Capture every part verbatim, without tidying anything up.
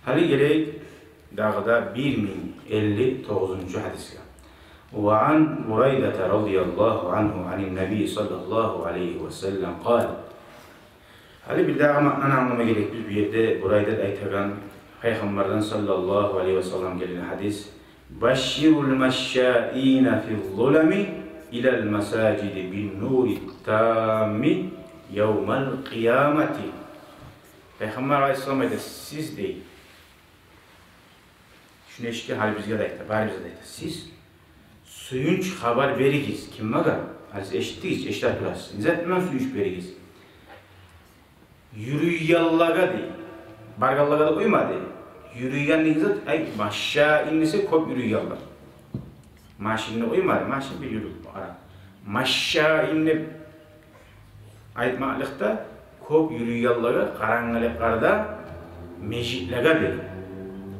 Гьали гелейик дагъы да бир минг элли тогъузунчу гьадисге. Ва ан Бурайдата радияллагьу ангьу анин-набий саллаллагьу алайгьи ва саллам къал. Гьали бир дагъы маънаны англама герекбиз. Бу ерде Бурайдат айтагъан, Пайхаммардан саллаллагьу алайгьи ва саллам гелген гьадис: «Башширул машшаина физ-зулами илал масажиди бин-нури тамми явмал къиямати». Пайхаммар алайгьиссалам айта: «Сиз, — дей, — шуну эшитген, гьали бизге де айта, барыбызгъа да айта, сиз сююнч хабар беригиз». Ким магъа? Гьали сиз эшитдигиз, эшите турасыз. Не зат булан сююнч беригиз? Юрюйгенлеге, дей. Баргъанлагъа да къоймады. Юрюйген деген зат, ай, машшаин десе, кёп юрюйгенлер. Машинни къоймады, машин бир юрюп бара. Машшаин деп айтмакълыкъда, кёп юрюйгенлеге, къарангылыкъларда межитлеге, дей.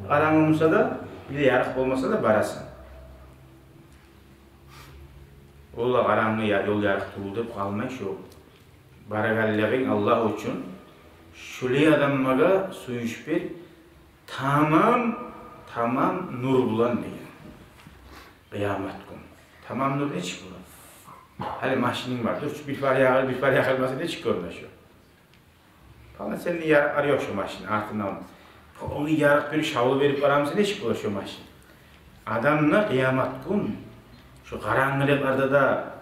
Къарангы болса да, бир де ярыкъ болмаса да барасан. Ол да къарангы, я ёл ярыкъ тюгюл деп къалмай, шо барагъанлыгъынг Аллагь учун, шолай адамлагъа сююнч бер, тамам, тамам нур булан деген. Къыямат гюн. Тамам нур нечик бола? Гьали машининг бар, дюр, бир пар ягъыл, бир пар ягъылмаса, нечик гёрюне шо? Полноценный ярыкълар ёкъ шо машин артындан. Полный ярыкъ берип, шавла берип барамыса, нечик бола шо машин? Адамны къыямат гюн шо къарангылыкъларда да,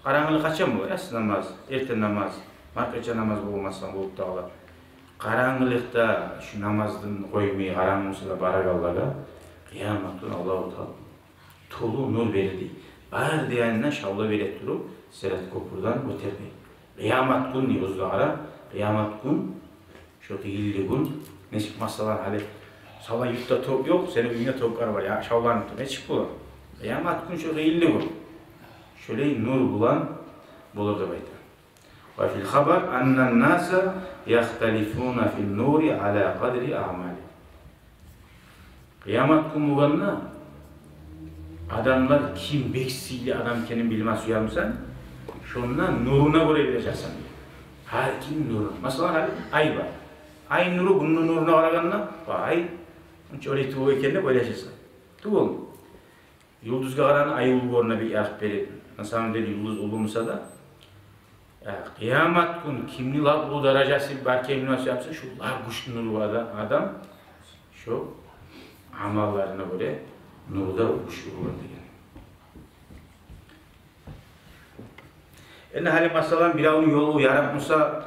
къарангылыкъ къачан бола? Яссы намаз, эртен намаз, маркача намаз болмаса, болуп дагъы да. Къарангылыкъда шо намазны къоймай, къарангы болса да барагъанлагъа къыямат гюн Аллагьу Таала толу нур бере, дей. Бары да янындан шавла бере туруп, Сират кёпюрден оьтердей. Къыямат гюн, дей, оьзю де къара, къыямат гюн, шо къыйынлы гюн. Нечик, масала, гьали савлай юртда ток ёкъ, сени уьюнгде токлар бар, я, шавланып тур. Нечик болар? Къыямат гюн шо къыйынлы гюн. Шолай нур булан болур деп айта. Ва фил хабар аннан-наса яхталифуна фин-нури ала къадри аъмалигьим. Къыямат гюн болгъанда адамлар ким бек сыйлы адам экенин билме сюемисен, шонда нуруна гёре билежексен. Гьар ким нуру. Масала, гьали ай бар. Ай нуру гюнню нуруна къарагъанда, ва, ай, мунча олай тюгюл экен деп ойлашасан. Тюгюл. Юлдузгъа къарагъанда ай уллу гёрюне, бир ярыкъ берип. На самом деле юлдуз уллу болмаса да, э, къыямат гюн кимни лап уллу даражасы бар экенин билме сюемисен, шо лап гючлю нурлу адам, адам, шо амалларына гёре нуру да гючлю болур деген. Энни гьали, масала, биревню ёлу ярыкъ буса,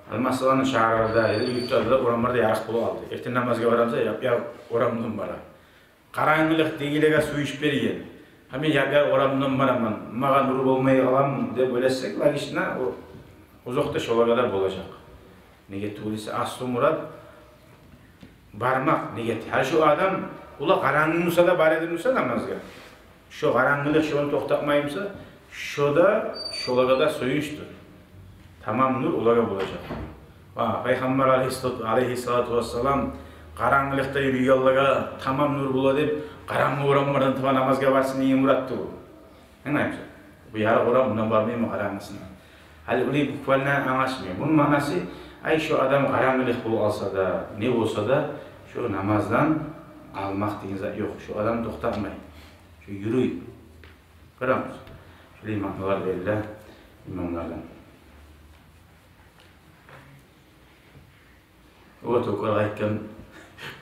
гьали, масала, шагьарларда, яда юртларда да орамлар да ярыкъ болуп къалды. Эртен намазгъа барамыса, яп-ярыкъ орамдан бара. Къарангылыкъ дегенлеге сююнч берген. Гьа, мен яп-ярыкъ орамдан бараман, магъа нур болмай къаламы деп ойлашсакъ, логично, о, озокъда, шолагъа да болажакъ. Неге тюгюл эсе, аслу мурат бармакъ, неге ти-, гьа, шо адам, олай къарангы буса да, бара эди буса намазгъа, шо къарангылыкъ шону токътатмай буса, шо да, шолагъа да сююнчдюр. Тамам нур олагъа болажакъ. Ва Пайхаммар алайгьиссалату, алайгьиссалату вассалам, къарангылыкъда юрюйгенлеге тамам нур бола деп, къарангы орамлардан таба намазгъа барсын деген мурат тюгюл. Англаймысан? Бу ярыкъ орам, мундан бармаймы къарангысына? Гьали олай буквально англашмай. Муну маънасы, ай, шо адам къарангылыкъ болуп къалса да, не болса да, шо намаздан къалмакъ деген зат ёкъ. Шо адам токътамай. Шо юрюй. Къарамыз. Шолай маъналар бериле имамлардан. О, токаргъа айтгъан,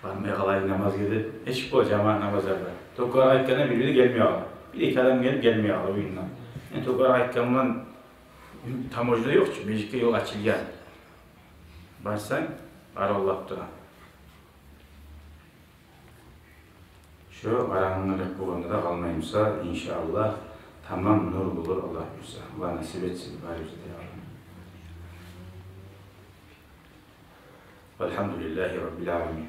бармай къалайым намазгъа деп. Нечик бола жамаат намазларда? Токаргъа айтгъанда, бир-бири гелмей къала. Бир-эки адам гелип, гелмей къала уьюнден. Мен токаргъа айтгъан булан, таможня ёкъ чу, межитге ёл ачылгъан. Барсанг, бараллап тура. Шо къарангылыкъ болгъанда да къалмай буса, иншааллагь, тамам нур болур, Аллагь буюрса. Аллагь насип этсин барыбызгъа да, я Аллагь. Валгьамдулиллагьи раббил аламин.